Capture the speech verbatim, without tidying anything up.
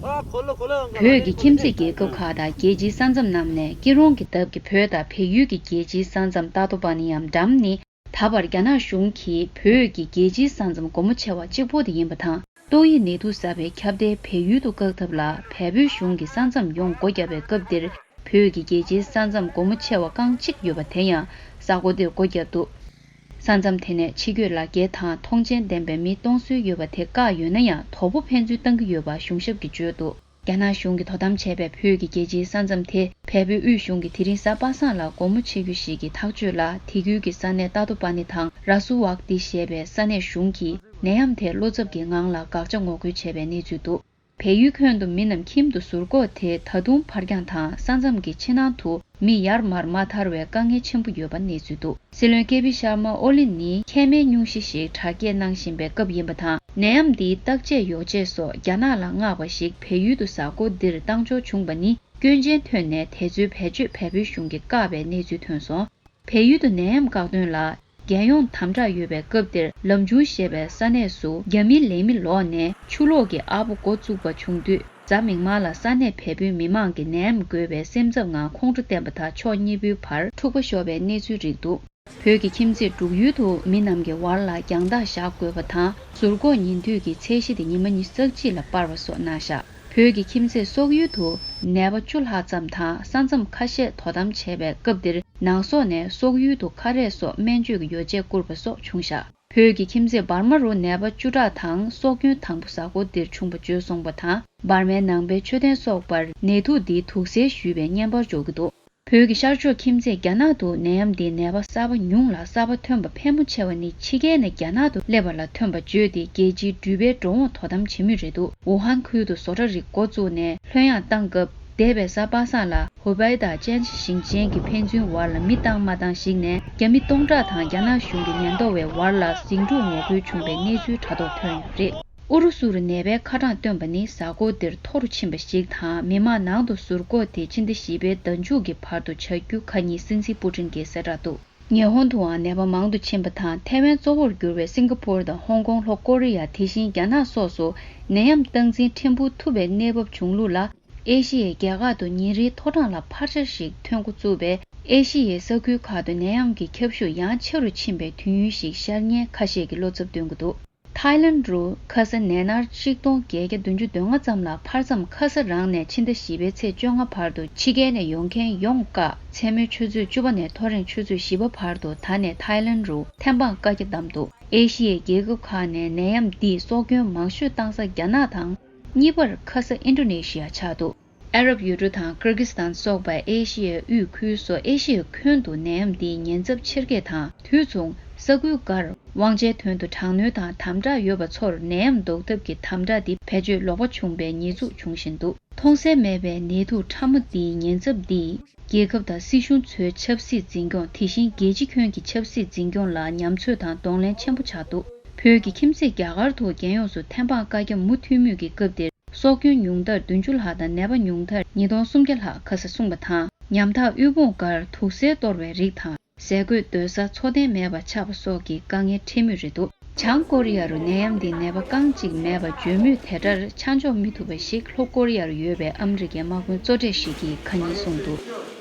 བོད་ཀྱི་ཁྱིམ་མཚེས་རྒྱལ་ཁབ་ཁག་དང་རྒྱལ་སྤྱིའི་ས་མཚམས་རྣམས་ནས་སྐྱིད་གྲོང་གི་འདབས་ཀྱི་བོད་དང་བལ་ཡུལ་གྱི་རྒྱལ་སྤྱིའི་ས་མཚམས་ཏ་ཏོ་པ་ནི་ཡམ་འགྲམ་ནི། ད་བར་རྒྱ་ནག་གཞུང་གིས་བོད་ཀྱི་རྒྱལ་སྤྱིའི་ས་མཚམས་སྒོ་མོ་ཕྱེ་བ་གཅིག་པོ་དེ་ཡིན་པ་དང་། ཏོག་དབྱིབས་ནད་དུག་གསར་པའི་ཁྱབ་གདལ་བལ་ཡུལ་དུ་བཀག་ཐབས་ལ་བལ་བོད་གཞུང་གིས་ས་མཚམས་ཡོངས་སྒོ་བརྒྱབ་པའི་སྐབས་འདིར། བོད་ཀྱི་རྒྱལ་སྤྱིའི་ས་མཚམས་སྒོ་མོ་ཕྱེ་བ་རྐང་གཅིག་ཡོད་པ་དེ་ཡང་ས་གོ་འདིར་སྒོ་བརྒྱབ་འདུག། ས་མཚམས་དེ་ནས་ཕྱི་སྐྱོད་ལག་འཁྱེར་དང་མཐོང་མཆན་ལྡན་པའི་མི་གཏོང་སྲོལ་ཡོད་པ་དེ་བཀག་ཡོད་ན་ཡང་། དོ་པོ་ཕན་ཚུན་བཏང་གི་ཡོད་པ་གཞུང་ཞབས་ཀྱིས་བརྗོད་འདུག། རྒྱ་ནག་གཞུང་གིས་དོ་དམ་བྱས་པའི་བོད་ཀྱི་རྒྱལ་སྤྱིའི་ས་མཚམས་དེ་བལ་པོའི་དབུས་གཞུང་གིས་དེ་རིང་གཟའ་པ་སངས་ལ་སྒོ་མོ་ཕྱེ་རྒྱུ་ཞིག་གི་ཐག་གཅོད་ལ། དེ་ཁུལ་གྱི་ས་གནས་ཏ་ཏོ་པ་ནི་དང་ར་སུ་ཝག་ཏི་ཞེས་པའི་ས་གནས་གཞུང་གིས་ནད་ཡམས་དེ་བློ་འཚབ་ཀྱི་ངང་ལ་དགག་བྱ་ངོ་རྒོལ་བྱས་པའི་གནས་ཚུལ་འདུག། བལ་ཡུལ་ཁྱོན་དུ་མི་རྣམས་ཁྱིམ་དུ་ཟུར་འགོག་དེ་ད་དུང་ཕར་འགྱངས་དང་། ས་མཚམས་ཀྱི་ཕྱི་ནང་དུ་མི་ཡར་མར་མ་ཐར་བའི་དཀའ་ངལ་ཆེན་པོ་ཡོད་པ་གནས་ཚུལ་འདུག། སྲིད་བློན་ཀེ་པི་ཤར་མ་ཨོ་ལི་ནི་མཁལ་མའི་སྙུང་གཞི་ཞིག་དྲག་སྐྱེད་གནང་བཞིན་པའི་སྐབས་ཡིན་པ་དང་། ནད་ཡམས་འདིའི་བརྟག་དཔྱད་ཡོ་བྱད་སོགས་རྒྱ་ནག་ལ་མངགས་པ་ཞིག་བལ་ཡུལ་དུ་གཟའ་འཁོར་འདིར་བཏང་འབྱོར་བྱུང་པ་ནི་སྐྱོན་ཅན་ཐོན་ནས། དེ་ཚོའི་བེད་སྤྱོད་བལ་པོའི་གཞུང་གིས་བཀག་པའི་གནས་ཚུལ་ཐོན་སོང་། བལ་ཡུལ་དུ་ནད་ཡམས་བཀག་སྡོམ་ལ་རྒྱལ་ཡོངས་དམ་དྲག་ཡོད་པའི་སྐབས་འདིར། ལམ་ཆུང་ཞེས་པའི་ས་གནས་སུ་རྒྱ་མིའི་ལས་མི་ལོག་ནས་ཆུ་ལོག་གི་ཨ་སྦོ་འགོ་བཙུགས་པ་བྱུང་དུས། གཟའ་མིག་དམར་ལ་ས་གནས་བལ་པོའི་མི་མང་གིས་ནད་ཡམས་འགོས་པའི་སེམས་འཚབ་ངང་ཁོང་ཁྲོ་བསྟན་པ་དང་། ཕྱོགས་གཉིས་པོའི་བར་འཁྲུག་པ་ཤོར་བའི་གནས་ཚུལ་རིགས་འདུག། བོད་ཀྱི་ཁྱིམ་མཚེས་འབྲུག་ཡུལ་དུ་མི་རྣམས་ཀྱི་བར་ལ་རྒྱང་ཐག་བཞག་དགོས་པ་དང་། ཟུར་འགོག་ཉིན་དུས་ཀྱི་ཚད་གཞི་དེ་ཉི་མ་ཉི་ཤུ་རྩ་གཅིག་ལ་སྤར་བ་སོགས་གནང་བཞག། བོད་ཀྱི་ཁྱིམ་མཚེས་སོག་ཡུལ་དུ་ནད་པ་བཅུ་ལྷག་ཙམ་དང་ས་མཚམས་ཁ་ཤས་དོ་དམ་བྱས་པའི་སྐབས་འདིར། ནང་སོག་ནས་སོག་ཡུལ་དུ་ཁ་རས་སོགས་སྨན་བཅོས་ཀྱི་ཡོ་བྱད་བསྐུར་བ་སོགས་བྱུང་བཞག། བོད་ཀྱི་ཁྱིམ་མཚེས་འབར་མ་རུ་ནད་པ་བཅུ་ཕྲག་དང་སྲོག་སྐྱོན་དང་པོ་གཟའ་འཁོར་འདིར་བྱུང་བ་བརྗོད་སོང་བ་དང་། འབར་མའི་ནང་པའི་མཆོད་རྟེན་སོགས་པར་ནད་དུག་འདིས་དུག་སེལ་ཞུས་པའི་བརྙན་པར་འཇོག་གི་འདུག། བོད་ཀྱི་ཤར་ཕྱོགས་ཁྱིམ་མཚེས་རྒྱ་ནག་ཏུ་ནད་ཡམས་འདིའི་ནད་པ་གསར་པ་ཉུང་ལ། གསར་པ་ཐོན་པ་ཕལ་མོ་ཆེ་བ་ནི་ཕྱི་རྒྱལ་ནས་རྒྱ་ནག་ཏུ་སླེབས་པ་ལ་ཐོན་པ་བརྗོད་དེ། རྒྱལ་སྤྱིའི་འགྲུལ་པའི་འགྲོ་འོང་དོ་དམ་བྱེད་མུས་རེད་འདུག། ཝུ་ཧན་ཁུལ་དུ་བཟོ་གྲྭ་རིགས་འགོ་བཙུགས་ནས་ལྷོད་ཡངས་བཏང་སྐབས། འདས་པའི་གཟའ་པ་སངས་ལ་ཧུ་པའེ་དང་ཅན་ཅི་ཞིང་ཆེན་གྱི་ཕན་ཚུན་བར་ལ་མི་བཏང་མ་བཏང་ཞིག་ནས་རྒྱ་མི་སྟོང་ཕྲག་དང་རྒྱ་ནག་གཞུང་གི་ཉེན་རྟོག་པའི་བར་ལ་ཟིང་འཁྲུག་ངོ་རྒོལ་བྱུང་བའི་གནས་ཚུལ་དྲ་ཐོག་ཐོན་ཡོད་པ་རེད། ཨུ་རུ་སུར་ནད་པའི་ཁ་གྲངས་བཏོན་པ་ནི་གཟའ་འཁོར་འདིར་མཐོ་རུ་ཕྱིན་པ་ཞིག་དང་། མི་མང་ནང་དུ་ཟུར་འགོག་དེ་ཕྱི་ཟླ་བཞི་པའི་ཟླ་མཇུག་གི་བར་དུ་བྱ་རྒྱུ་ཁ་ཉིན་སྲིད་འཛིན་པུ་ཏིན་གྱིས་གསལ་བསྒྲགས་འདུག། ཉི་ཧོང་དུའང་ནད་པ་མང་དུ་ཕྱིན་པ་དང་། ཐའེ་ཝན་གཙོ་བོར་གྱུར་བའི་སིང་ག་པོར་དང་ཧོང་ཀོང་། ལྷོ་ཀོ་རི་ཡ། དེ་བཞིན་རྒྱ་ནག་སོགས་སུ་ནད་ཡམས་སྟངས་འཛིན་ཕྲན་བུ་ཐུབ་པའི་གནས་བབ་བྱུང་ལུགས་ལ། ཨེ་ཤི་ཡའི་རྒྱལ་ཁག་ཏུ་ཉིན་རེའི་མཐོ་གྲངས་ལ་འཕར་ཆ་ཞིག་ཐོན་འགོ་བཙུགས་པས། ཨེ་ཤི་ཡའི་ས་ཁུལ་ཁག་ཏུ་ནད་ཡམས་ཀྱི་ཁྱབ་ཤུགས་ཡང་ཆེ་རུ་ཕྱིན་པའི་དུས་ཡུན་ཞིག་ཤར་ཉེན་ཁ་ཤས་ཀྱིས་བློ་འཚབ་སྟོན་གྱི་འདུག། ཐའི་ལན་རུ་ཁ་ས་ནད་མནར་ཆིག་སྟོང་བརྒྱད་བརྒྱ་བདུན་ཅུ་དོན་ལྔ་ཙམ་ལ་འཕར་མཚམས། ཁ་ས་རང་ནས་ཕྱི་ཟླ་བཞི་པའི་ཚེས་བཅོ་ལྔ་བར་དུ་ཕྱི་རྒྱལ་ནས་ཡོང་མཁན་ཡོངས་བཀག། མཚན་མོའི་ཆུ་ཚོད་བཅུ་པ་ནས་ཐོ་རེངས་ཆུ་ཚོད་བཞི་པ་བར་དུ་ད་ནས་ཐའི་ལན་རུ་ཐེམ་སྤང་བཀའ་རྒྱ་བསྡམས་འདུག། ཨེ་ཤི་ཡའི་རྒྱལ་ཁབ་ཁག་ནས་ནད་ཡམས་འདིས་སྲོག་སྐྱོན་མང་ཤོས་བཏང་ས་རྒྱ་ནག་དང་། གཉིས་པར་ཁ་ས་ཨིན་ཌོ་ནེ་ཤི་ཡ་ཆགས་འདུག། ཨ་རབ་ཡུལ་གྲུ་དང་ཀིར་གིས་ཐན་སོགས་པ་ཨེ་ཤི་ཡའི་དབུས་ཁུལ་སོགས་ཨེ་ཤི་ཡའི་ཁྱོན་དུ་ནད་ཡམས་འདིའི་ཉེན་ཚབས་ཆེར་སྐྱེད་དང་། དུས་མཚུངས་ས་ཁུལ་འགར་དབང་ཆའི་དོན་དུ་དྲག་གནོན་དང་དམ་དྲག་ཡོད་པ་ཚོར་ནད་ཡམས་ཟློག་ཐབས་ཀྱི་དམ་དྲག་འདི་བེད་སྤྱོད་ལོག་པ་བྱུང་བའི་ཉེས་འཛུགས་འབྱུང་བཞིན་འདུག། མཐོང་གསལ་མེད་པའི་ནད་དུག་ཕྲ་མོ་འདིའི་ཉེན་ཚབས་འདིས་རྒྱལ་ཁབ་དང་སྲིད་གཞུང་ཚོའི་ཆབ་སྲིད་འཛིན་སྐྱོང་། དེ་བཞིན་རྒྱལ་སྤྱི་ཁྱོན་གྱི་ཆབ་སྲིད་འཛིན་སྐྱོང་ལ་ཉམས་ཚོད་དང་གདོང་ལེན་ཆེན་པོ་ཆགས་འདུག། བོད་ཀྱི་ཁྱིམ་མཚེས་རྒྱ་གར་དུ་རྒྱལ་ཡོངས་སུ་ཐེམ་སྤང་བཀའ་རྒྱ་མུ་མཐུད་མུས་ཀྱི་སྐབས་འདིར། སྲོག་སྐྱོན་ཉུང་མཐར་བདུན་ཅུ་ལྷག་དང་ནད་པ་ཉུང་མཐར་ཉིས་སྟོང་སུམ་བརྒྱ་ལྷག་ཁ་གསལ་གསུངས་པ་དང་། ཉམ་ཐག་དབུལ་ཕོངས་སྒར་དུག་སེལ་གཏོར་བའི་རིགས་དང་ཟས་གོས་སྡོད་ས་འཚོ་རྟེན་མེད་པ་ཆགས་པ་སོགས་ཀྱི་དཀའ་ངལ་འཕྲད་མུས་རེད་འདུག། བྱང་ཀོ་རི་ཡ་རུ་ནད་ཡམས་འདིའི་ནད་པ་རྐང་གཅིག་མེད་པ་བརྗོད་མུས་དེ་ལྟར་ཆ་འཇོག་མི་ཐུབ་པ་ཞིག་ལྷོ་ཀོ་རི་ཡ་རུ་ཡོད་པའི་ཨ་མི་རི་ཀའི་དམག་དཔོན་གཙོ་གྲས་ཤིག་གིས་ཁ་ཉིན་གསུངས་འདུག།